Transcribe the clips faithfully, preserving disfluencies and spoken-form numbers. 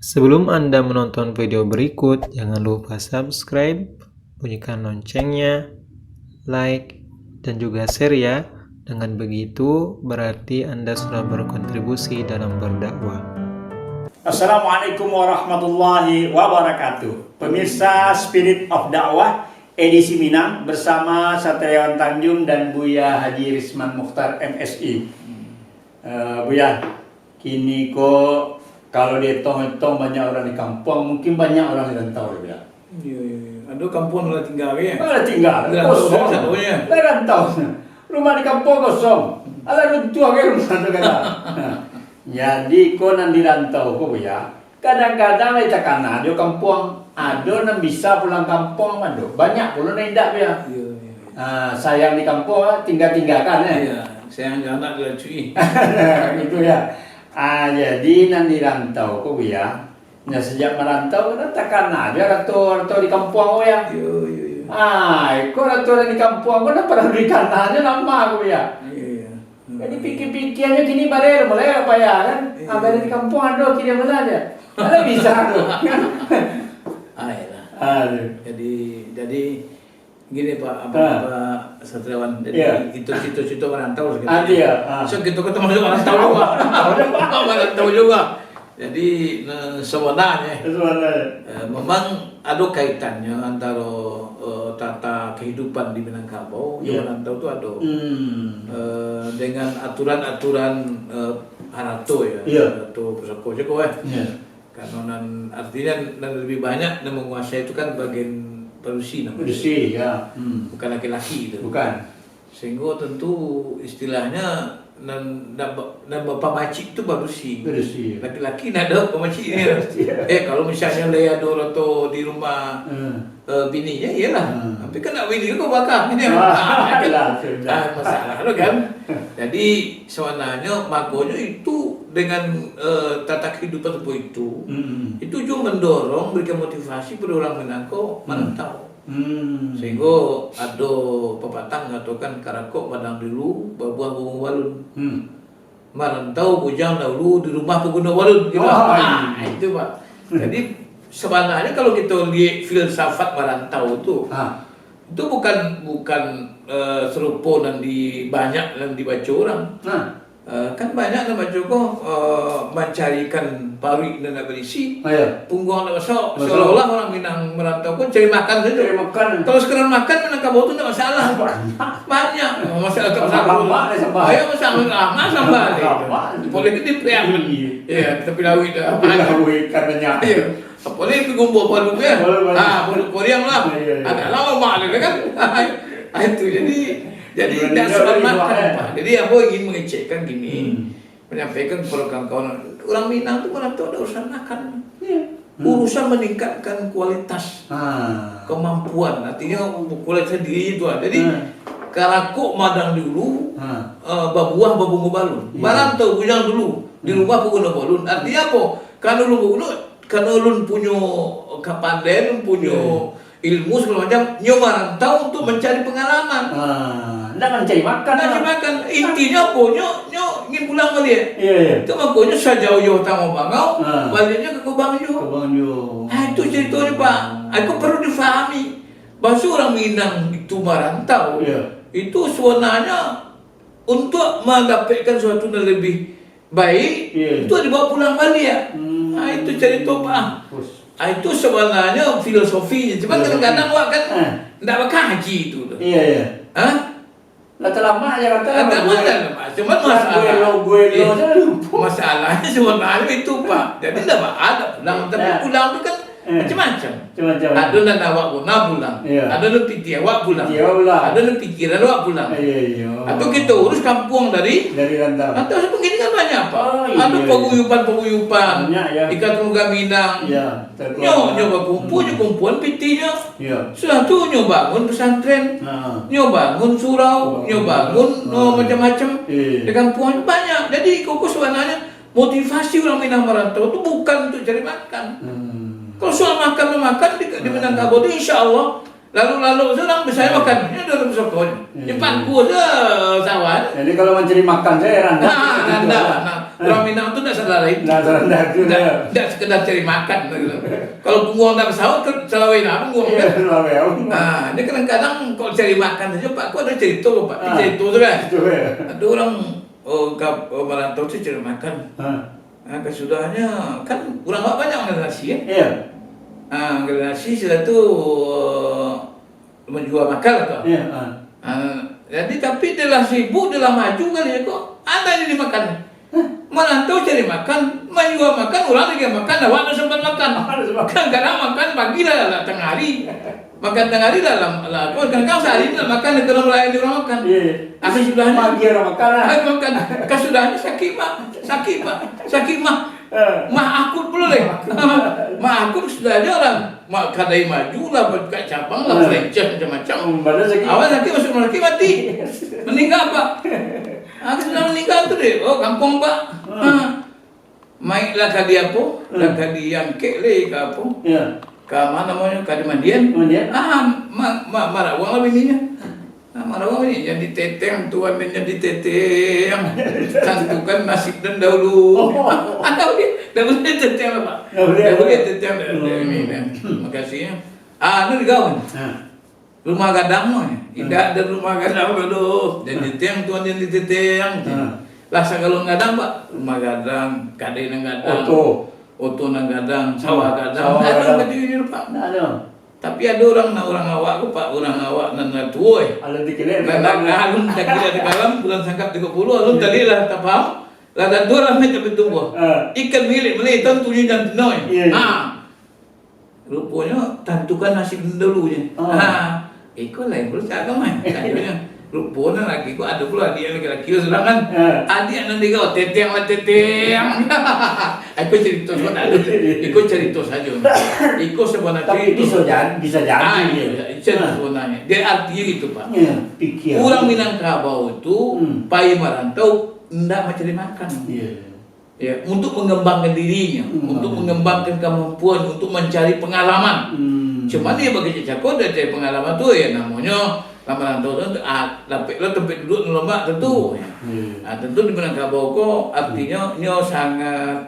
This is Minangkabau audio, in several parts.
Sebelum Anda menonton video berikut, jangan lupa subscribe, bunyikan loncengnya, like, dan juga share ya. Dengan begitu, berarti Anda sudah berkontribusi dalam berdakwah. Assalamualaikum warahmatullahi wabarakatuh. Pemirsa Spirit of Dakwah, edisi Minang bersama Satriawan Tanjung dan Buya Haji Risman Mukhtar, M Si. Eh, Buya, kini ko, kalau dietong-etong banyak urang di kampuang, mungkin banyak urang di rantau, Buya. Iyo, iyo, iyo. Ado kampuang lah tingga, kan? Lah tingga, kosong. Lah rantau. Rumah di kampuang kosong. Alah runtuah, kan, rumah tu, kan? Nah, jadi ko nan di rantau ko, Buya, kadang-kadang lai takana jo kampuang. Ado nan bisa pulang kampuang, ado. Banyak pulo nan indak, Buya. Iyo, iyo, iyo. Ah, sayang di kampuang, tingga-tinggakan, eh. Iyo, sayang jo anak dilacui. Gitu, ya. Ah, jadi nan di rantau ko, Buya, nah, sajak marantau, kan takana jo arato-arato di kampuang ko, Buya. Iyo, iyo, iyo. Ah, iko arato nan di kampuang ko, nan paralu dikananyo lamo ko, Buya. Iyo, iyo. Jadi, pikir-pikirnyo kini bareh, mulai payah, kan? Iyo. Ah, bareh di kampuang ado, kini malah aja. Ada bisa tu. Ah, iyalah. Aduh. Jadi, jadi, gini, Pak, apa, Pak Satriawan. Jadi, itu cito-cito marantau sekarang. Ah, iya. Ah. So, kita kan termasuk marantau juga. Marantau juga. Marantau juga. Jadi, nah, sebenarnya, eh, memang ada kaitannya antara, eh, tata kehidupan di Minangkabau, di marantau tu ada. Hmm. Eh, dengan aturan-aturan, eh, harato, ya. Iya. Harato pusako je kau, eh. Iya. Karena nan, artinya nan lebih banyak nan menguasai itu kan bagian padusi namanya. Padusi, ya. Hmm. Bukan laki-laki itu. Bukan. Sehingga tentu istilahnya nan, nan ba-, nan bapamacik tu padusi. Padusi. Laki-laki ndak ada pamaciknya. Iya. Eh, kalau misalnya lah ada orang tu di rumah, eh, bininya, iyalah. Hmm. Tapi kan nak bini kau bakar, ini. Ah, itulah, sudah. Ah, masalah tu kan. Jadi, sebenarnya, makanya itu dengan, eh, tata kehidupan seperti itu, hmm, itu juga mendorong, berikan motivasi pada orang Minang ko, hmm, merantau. Hmm. Sehingga ada pepatah mengatakan, "Karakok madang dulu, babuah bungo balun." Hmm. Marantau bujang dahulu, di rumah paguno balun, gitu. Oh, ah, iya. Itu, Pak. Hmm. Jadi, sebenarnya kalau kita lihat filsafat marantau tu, ah, itu bukan, bukan, eh, serupa nan di, banyak nan dibaca orang. Nah. Eh, kan banyak nan baco ko, eh, mancarikan paruik nan nak barisi, ah, iya, pungguang nak basauk. Basauk. Seolah-olah orang Minang marantau ko cari makan saja. Cari makan. Kalau sekedar makan, Minangkabau tu ndak masalah. Banyak. Banyak. Oh, masalah tak masalah. Sambal, sambal. Ayo, masalah, ah, masalah. Sambal. Boleh gede pria. Iya. Iya, tapi lauk dah. Tapi lauk ikan banyak. Iya. Apolai pi gumbuah palu, kan? Palu, palu. Ah, palu poriang lah. Iya, iya, iya. Agak lama mak dia, kan? Ah, itu. Jadi, jadi bukan tidak tidak semangat, lagi, Pak. Jadi, ambo ingin mengecekkan gini, hmm, menyampaikan kepada kawan-kawan, orang Minang tu marantau ada urusan makan. Iya. Hmm. Urusan meningkatkan kualitas, ah, kemampuan. Artinya, kualitas diri itu lah. Jadi, hmm, karakok madang dulu, hmm, eh, babuah babungo balun. Iya. Marantau bujang dulu, di, hmm, rumah paguno balun. Artinya apa? Kan dulu baguno, karena ulun punyo kapandaian, ulun punyo, iya, ilmu segala macam, nyo marantau untuk mencari pengalaman. Ah, ndak mancari makan. Ndak mancari makan. Intinyo apo? Nyo, nyo ingin pulang baliak. Iya, iya. Itu makonyo sajauh-jauh Tangah Bangau, ah, baliaknyo ka Kubang juo. Kubang juo. Ah, itu ceritonyo, Pak. Ah, itu perlu difahami. Bahasa orang Minang itu marantau, iya, itu sebenarnya untuk mendapatkan sesuatu yang lebih baik, iya, itu dibawa pulang baliak. Hmm. Ah, itu cerita, Pak. Us. Ah, itu sebenarnya filosofinya. Cuman filosofi. Kadang-kadang awak kan, eh, ndak bakaji itu tu. Iya, iya. Hah? Lah talamak je kata. Lah talamak je, Pak. Cuman masalah, gue lo, gue lo, eh, saya lupa. Masalahnya sebenarnya itu, Pak. Jadi ndak ada pulang, tapi, nah, pulang tu kan, eh, macam-macam. Macam-macam. Ada nan awak guna pulang. Iya. Ada nan pitih awak pulang. Pitih awak pulang. Ada nan pikiran awak pulang. Iya, iya. Atau kita urus kampuang dari, dari rantau. Rantau sampai kini kan banyak, Pak. Oh, iya. Ada paguyuban-paguyuban. Banyak, ya. Ikatan Keluarga Minang. Iya, betul. Nyo, nyo bakumpul, hmm, nyo kumpuan pitihnyo. Iya. Sudah tu nyo bangun pesantren. Ha. Nyo bangun surau, surau, nyo bangun, ha, no, macam-macam. Iya. Di kampuang banyak. Jadi, koko sebenarnya motivasi urang Minang marantau tu bukan untuk cari makan. Hmm. Kalau soal makan mamakan di, di, hmm, Minangkabau tu, insya Allah, lalu-lalu tu urang bisa, hmm, makan. Ini ada pusako. Iya. Di pangku tu sawah. Jadi, kalau mencari makan, saya randah. Nah, randah. Nah, Urang Minang tu ndak salah lain. Ndak salah, ndak tu Ndak, dah. ndak sekedar cari makan gitu. Kalau pungguang ndak basaut, kan salawai lah pungguang, Iya, kan? salawai lah pungguang. Ah, dia kadang-kadang kalau cari makan saja, Pak, aku ada cerita, Pak. Ah. Cerita tu kan. Betul, ya. Ada orang, oh, ka, oh, merantau tu cari makan. Ah. Ah, kasudahnyo, kan urang awak banyak makan nasi, eh? Iya. Ah, makan nasi, sudah tu, manjua makan lah tu. Iya, ah. Ah, jadi tapi dia lah sibuk, dia lah maju kali ko. Ado nyo dimakan. Hah? Marantau cari makan, manjua makan, urang lagi makan, awak ndak sempat makan. Awak ndak sempat. Kadang-kadang makan pagi lah, lah tangah hari. Makan tangah hari lah, lah, lah, apa, kadang-kadang sahari ndak makan, kalau melayani urang makan. Iya, iya. Ah, kasudahnyo. Pagi urang makan lah. Ah, makan. Kasudahnyo sakik, Pak. Sakik, Pak. Sakik, Mah. Eh. Mah akut pulo, leh. Mah akut sudah aja lah. Mak kadai maju lah, buka cabang lah, Eh. franchise macam-macam. Hmm, badan sakit. Awak sakit, masuk rumah sakit, mati. Meninggal, Pak. Ah, sudah meninggal tu deh. Oh, kampuang, Pak. Hmm. Ha. Maiklah ka di apo? Hmm. Lah ka di angkek leh, ka apo? Ya. Ka ma namonyo? Ka di mandian. Mandian. Ah, ma-, ma-, marawang lah bininyo. Nah, mano ni, jadi teteng, tuan ni jadi teteng. Tantukan nasib dan dahulu. Oh. Ada boleh, dah boleh teteng lah, Pak. Dah boleh, Dah boleh dah. teteng, dah, dah Hmm. ni, dah. Makasih, ya. Ah, anu digaun. Ha. Rumah gadang mah, ya. Hmm. Indak ada rumah gadang, aduh. Jadi Hmm. teteng, tuan jadi teteng. Hmm. Lah, sagalo gadang, Pak. Rumah gadang, kadai nan gadang. Oto. Oto nan gadang, sawah Hmm. gadang. Sawah Nah, gadang. anu gadang ni, Pak. Nah, anu. Tapi ado urang, nah, urang awak ko, Pak, urang awak nan lah tuo, eh. Alun takilek Nan, nan, takalam. alun takilek takalam, bulan sangkap tigo puluah, alun Iya. tali lah tapaham, lah tantu lah meh tapi tumbuah. Ah. Ikan milik maleh, tantu nyo jan tino, eh. Iya, iya. Ha. Ruponyo, tantukan nasib dulu je. Ah. Ha. Iko lain pulo cak agamo, eh. Tantunyo. Ruponyo laki ko ado pulo adiak laki-laki surang kan. Ah. Adiak nan digau, teteng lah teteng. Iko carito sabananyo. Iko carito sajo. Iko sabananyo Tapi carito. bisa jadi, bisa jadi. Ah, iya, iya. Itu Ah. sabananyo. Dia artinya gitu, Pak. Iya, pikiran. Urang Minangkabau tu Hmm. pai marantau, ndak mancari makan. Iya. Ya, untuk mengembangkan dirinya, Hmm. untuk mengembangkan kemampuan, untuk mencari pengalaman. Hmm. Cuman dia bagi cako dia cari pengalaman tu, ya, namonyo lah marantau tu, ah, dapek lah tempat duduk nan lomak tentu. Iya. Ah, tentu di Minangkabau ko artinya nyo sangat,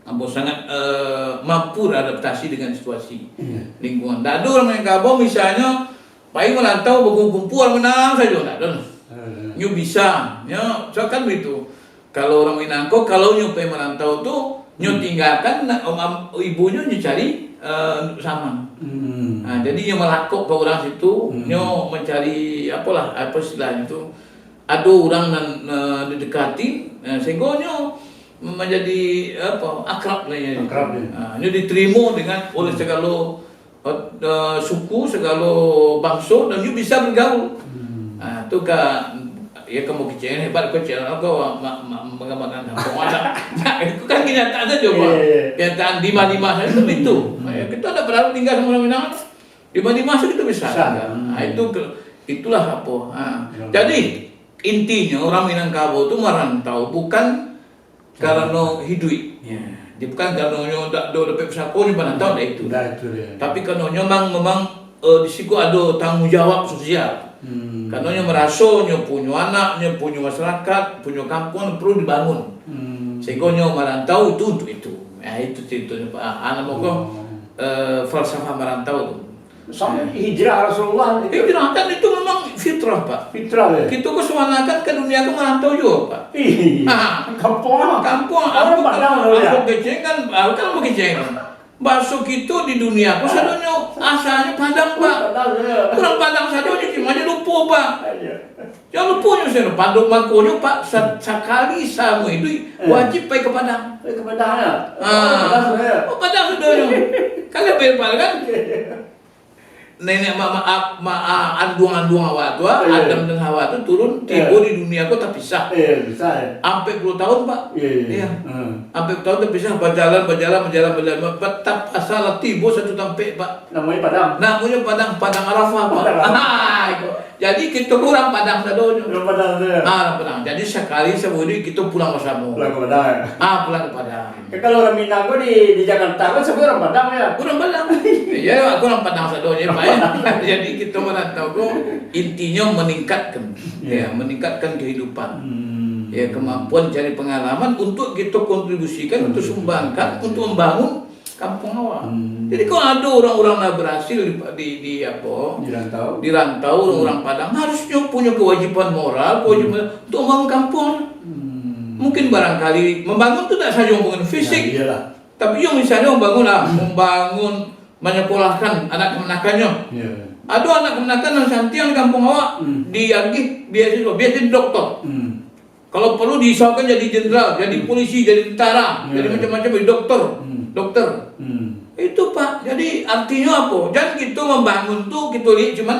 apo, sangat, eh, mampu adaptasi dengan situasi Iya. lingkungan. Ndak ado urang Minangkabau misalnyo pai marantau bakumpul-kumpul menang sajo, ndak ado. Iya. Nyo bisa, nyo, so kan begitu. Kalau urang Minang ko, kalau nyo pai marantau tu, nyo Hmm. tinggakan na-, om-, am-, ibunyo nyo cari, eh, saman. Hmm. Ha, jadi nyo malakok ka urang situ, Hmm. nyo mancari, apolah, apo istilahnyo tu, ado urang nan, eh, didekati, eh, sehingga nyo manjadi, apo, akrab lah nyo. Akrab, ya. Ha, nyo diterimo dengan oleh Hmm. sagalo eh, suku, sagalo bangso, dan nyo bisa bergaul. Hmm. Ah, tu ka, ya, kamu kecil, hebat kecil, kau ma-, ma-, mangambangkan kampuang anak. Nah, itu kan kenyataan saja, Pak. Iya, iya. Kenyataan di mana-mana itu begitu. Hmm. Ya, kita ndak perlu tinggal sama orang Minang. Di mana-mana kita bisa. Bisa. Hmm. Ah, itu ke, itulah apa. Ah. Ya. Jadi, intinya orang Minangkabau tu merantau bukan karano hiduik. Ya. Dia bukan karano nyo dak ado dapek pusako nyo marantau, dak itu. Dak itu dia. Tapi karano nyo memang, memang, eh, di siko ado tanggung jawab sosial. Hmm. Karano nyo maraso nyo punyo anak, nyo punyo masyarakat, punyo kampuang perlu dibangun. Hmm. Sehingga nyo marantau itu untuk itu. Ya, itu ceritonyo, Pak. Ah, namo ko, Oh. eh, falsafah marantau tu. Sampai hijrah Rasulullah itu. Hijrah kan itu memang fitrah, Pak. Fitrah, ya. Kito ko suanakan ka dunia ko marantau juo, Pak. Iya. Ha. Kampuang. Kampuang. Orang Ambo Padang, kan, ya. Ambo kecil kan, ah, kan ambo kecil kan. Baso kito di dunia ko sadonyo asalnyo Padang, Pak. Padang, ya. Urang Padang sadonyo, cuma nyo lupo, Pak. Iya. Jangan lupo nyo sadonyo Padang, makonyo, Pak, sa-, sakali saumur iduik, Eh. wajib pai ka Padang. Pai ka Padang, ya. Ah. Padang, ya. Oh, Padang sadonyo. Kalau bebal kan? Nenek mamak, ap-, ma-, a-, anduang-anduang awak tu, ah, Iya. Adam dan Hawa tu turun, Iya. tibo di dunia ko tapisah. Iya, bisa, ya. Ampek puluah tahun, Pak. Iya, iya. Iya. Hmm. Ampek puluah tahun tapisah, bajalan, bajalan, bajalan, bajalan. Ba-, tapasah lah tibo satu tampek, Pak. Namonyo Padang. Namonyo Padang, Padang Arafah, Pak. Padang Arafah. Jadi, kito urang Padang sadonyo. Urang Padang sadonyo. Ah, urang Padang. Jadi, sakali saumur iduik kito pulang basamo. Pulang ka Padang, ya? Ah, pulang ka Padang. Kan kalau urang Minang ko di, di Jakarta kan samua urang Padang, ya? Urang Padang. Iya, aku urang Padang sadonyo, Pak, ya. Jadi, kito marantau ko intinyo meningkatkan, Iya. ya, meningkatkan kehidupan. Hmm. Ya, kemampuan cari pengalaman untuk kita kontribusikan, untuk sumbangkan, untuk membangun kampung awak. Hmm. Jadi, kalau ada orang-orang lah berhasil di, di, di apa? Di rantau. Di rantau, orang-orang Padang harusnya punya kewajiban moral, kewajiban untuk membangun kampung. Hmm. Mungkin barangkali membangun tu tak saja membangun fisik. Ya, iyalah. Tapi yang misalnya membangun lah, membangun, menyekolahkan anak kemenakannyo. Ya. Ada anak kemanakan yang santiang di kampung awak, diagih beasiswa, biasa jadi doktor. Hmm. Kalau perlu diisaukan jadi jenderal, jadi polisi, jadi tentara, jadi macam-macam, jadi doktor. Hmm. Dokter. Hmm. Itu, Pak. Jadi, artinya apa? Jangan kita membangun tu, kita lihat cuman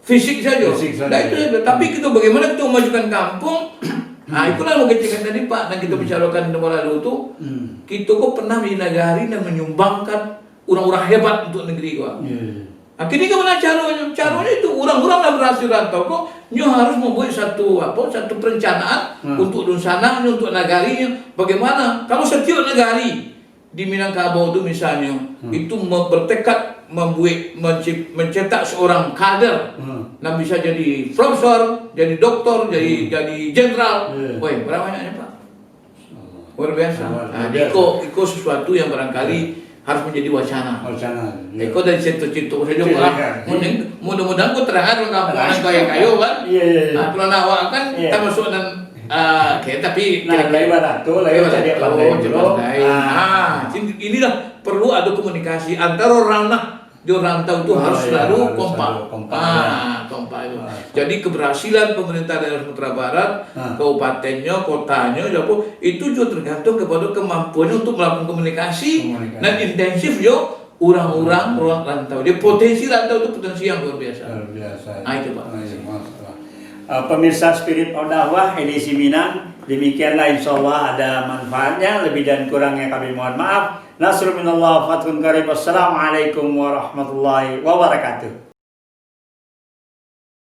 fisik saja. Fisik saja. Nah, itu saja. Tapi kita bagaimana kita memajukan kampung? Nah, itulah yang kita katakan tadi, Pak, dan kita bicarakan tempoh lalu tu, kita kok pernah menjadi nagari dan menyumbangkan orang-orang hebat untuk negeri ko. Ya, ya. Nah, kini bagaimana caranya? Caranya itu orang-orang yang berhasil rantau ko, nyo harus membuat satu, apa, satu perencanaan untuk dunsanangnyo, untuk nagarinyo. Bagaimana? Kalau setiap nagari di Minangkabau tu misalnya, itu me-, bertekad membuat, menci-, mencetak seorang kader, yang bisa jadi profesor, jadi doktor, jadi, jadi jenderal. Ya. Woi, berapa banyaknya, Pak? Luar biasa. Luar biasa. Nah, iko, iko sesuatu yang barangkali harus menjadi wacana. Wacana, ya. Iko dari cito-cito saja, Pak. Mudah-mudahan ko terang dalam kampung nan kayo-kayo, kan? Iya, iya, iya. Nah, kalau awak kan termasuk nan, ah, oke, tapi nah, kira-kira lain barato, lain cadiak pandai, cadiak pandai. Ah, inilah perlu ada komunikasi antara ranah di rantau tu harus selalu kompak. Ah, kompak itu. Jadi, keberhasilan pemerintah daerah Sumatera Barat, kabupatennya, kotanya, itu juga tergantung kepada kemampuannya untuk melakukan komunikasi dan intensif jo orang-orang rantau. Jadi, potensi rantau itu potensi yang luar biasa. Luar biasa. Ah, itu, Pak. Ah, iya, masya Allah. Ah, pemirsa Spirit of Dakwah edisi Minang, demikianlah, insya Allah ada manfaatnya. Lebih dan kurangnya kami mohon maaf. Nasrun minallah, fathun qarib. Assalamualaikum warahmatullahi wabarakatuh.